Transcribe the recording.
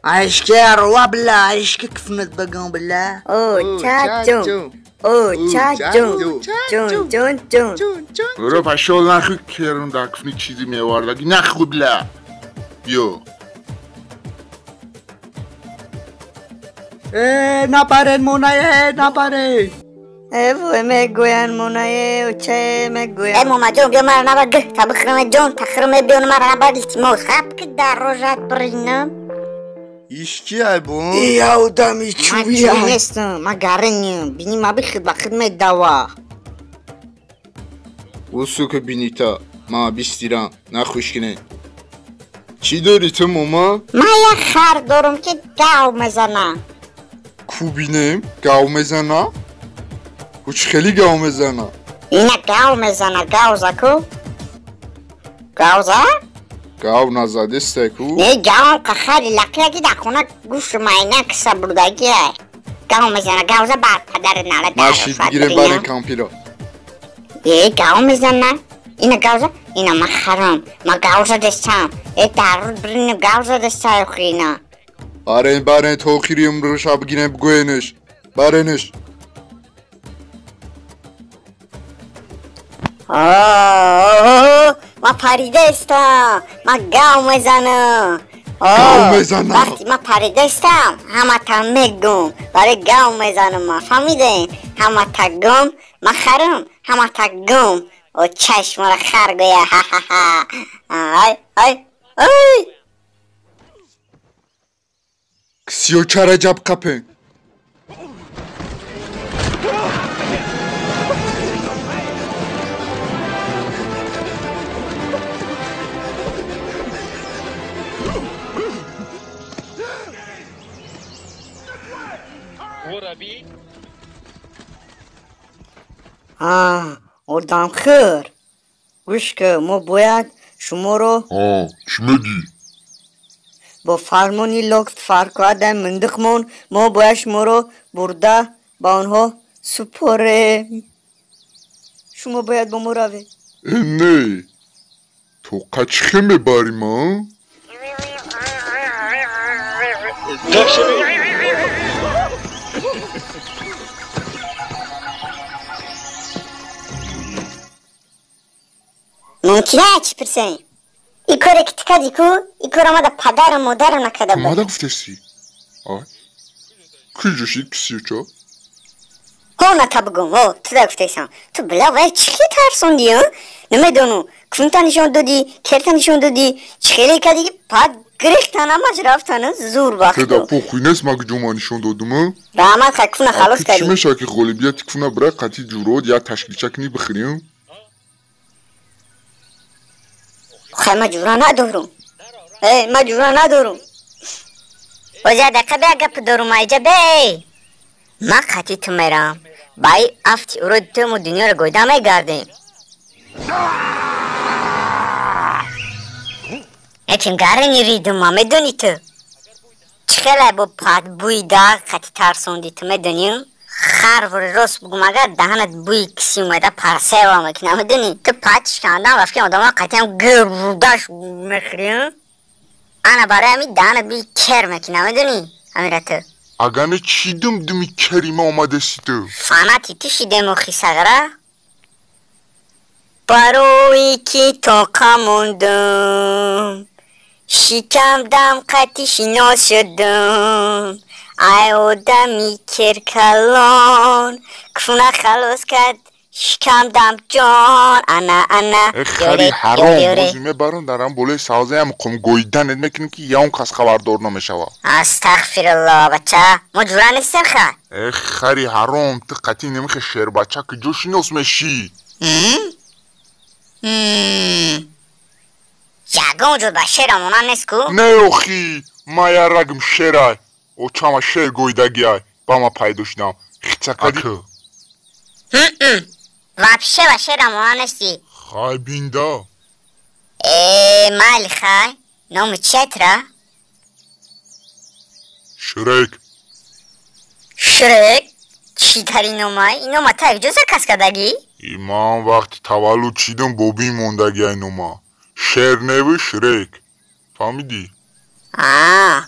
Айшке арва бля, айшке кфнет багам бля. О, чачун. О, чачун. Чун, чун, чун. Бро, пошел нахуй, керун да кфни чизи мевардаги, нахуй бля. Биё. Э, напарен монае, напарен. Э, вой мегӯянд монае, очае мегӯянд. Э, момаҷон, биё мара набар, гӯ, та бихӯраме ҷон, та хӯраме биё мара набар, илтимос. Хаб ки дар рожат биринам. Иш ки ай бун? Ия одами Ман чӯбия. чӯб нестам, ман гариним. Бини ма бихӯд ба худ медава. Ӯ сука бинита, ма бистирам, нахушкине. Чӣ дорӣ ту мома? Ман як хар дорам ки гав мезана. Ку бинем, гав мезана? Ӯ чӣ хеле гав мезана? Ина гав мезана, гавза ку? Гавза? Гав назадестай ку? Не, гавам қахари лақия ки дар хона гӯшу майна киса бурдагия. Гав мезана, гавза ба падари налат. Машид бигирем барен кампира. Э, гав мезана. Ина гавза, ина ман харам, ман гавза дестам. Э, дар биринам гавза дестай охи ина. Барен, барен, то охири умрша бигирем бигӯенеш. Баренеш. Ман паридаистам, ман гав мезанам. Гав мезанам. Вақти ман паридаистам, ҳамата мегум. Барои гав мезанам ман, фаҳмидем? Ҳамата гум, ман харам, ҳамата гум. О, чашмара хар гӯя, ха-ха-ха. Ай, ай, ай. Ксиёчара ҷаб қапен. Одамхӯр, гӯш кун, мо бояд шуморо Ҳа, чӣ мегӣ? бо фармони лок фаркоадаи миндиқмон мо бояд шуморо бурда ба онҳо супорем. Шумо бояд бо мо равед. Э, не. То қачхе мебарим, а? Мумкин ая чӣ пурсем? И коре ки ту кардӣ ку, и корро мада падару модарам накарда буд. Мада гуфтеси? Ай. Куҷо шид кисиёча? Ҳо, ната бугум, ҳо, ту да гуфтесам. Ту била вай чӣ хеле тарсондӣ, а? Намедонам, кунта нишон додӣ, керта нишон додӣ, чӣ хеле кардӣ ки пад гирехтан ҳамаш рафтан, зур Теда бахту. похуй нест ма куҷо ма нишон додум, а? Раҳмат, хай куна халос Чӣ кардӣ. мешавад ки ғолибияти куна бира қатъи ҷурод як ташкилча кунӣ бихӯрем? Хай ман ҷура надорум. Э, ман ҷура надорум. Боз як дақиқа бия гап дорум айҷа бе. Ман қатъи ту мерам. Ба и афти уроди ту мо дунёро гойда мегардем. Лекин гарини ридум ма медонӣ ту. Чӣ хеле бо падбӯи дар қатъи тарсондӣ ту медонӣ? Хар вори рост бугум агар даҳанат бӯи киси омада парсева мекунам медонӣ? Ту пад шикандан рафти одамро қатъиам гирдаш мехӯрӣ? Ана барои ҳамин даҳанат бӯи кер мекунам медонӣ? Ҳамира ту. Агар не чӣ думдуми керима омадаси ту? Фанати ту шидему хисағра? Барои ки тоқа мондум, шикам дам қатъи шинос шудум. Ай одами керкалон, куна халос кард шикам дам ҷон. Ана, ана, Э, хари ёре, ҳаром, ёре. бози мебарам дарам болои савзаям қумгоиданет мекунем ки ягон кас хабардор намешавад. Астағфирулло, бача, мо ҷура нестем ха. Э, хари ҳаром, ту қатъи немихе шербача куҷо шинос мешӣ? Ягон ҷо ба шера монанд нест ку? Не охи, ма я рагм шерай. Очама шер гӯйдагиай, ба ма пайдо шудам. Хицакади. Вообще ба шера монанд нестӣ. Хай бинда. Э, майли хай. Номи чиятра? Шрек. Шрек? Чӣ тари номай? Ин нома та куҷо заказ кардагӣ? И ман вақти таваллуд шидам бобин мондагиай нома. Шер неву Шрек. Фаҳмидӣ? Аа,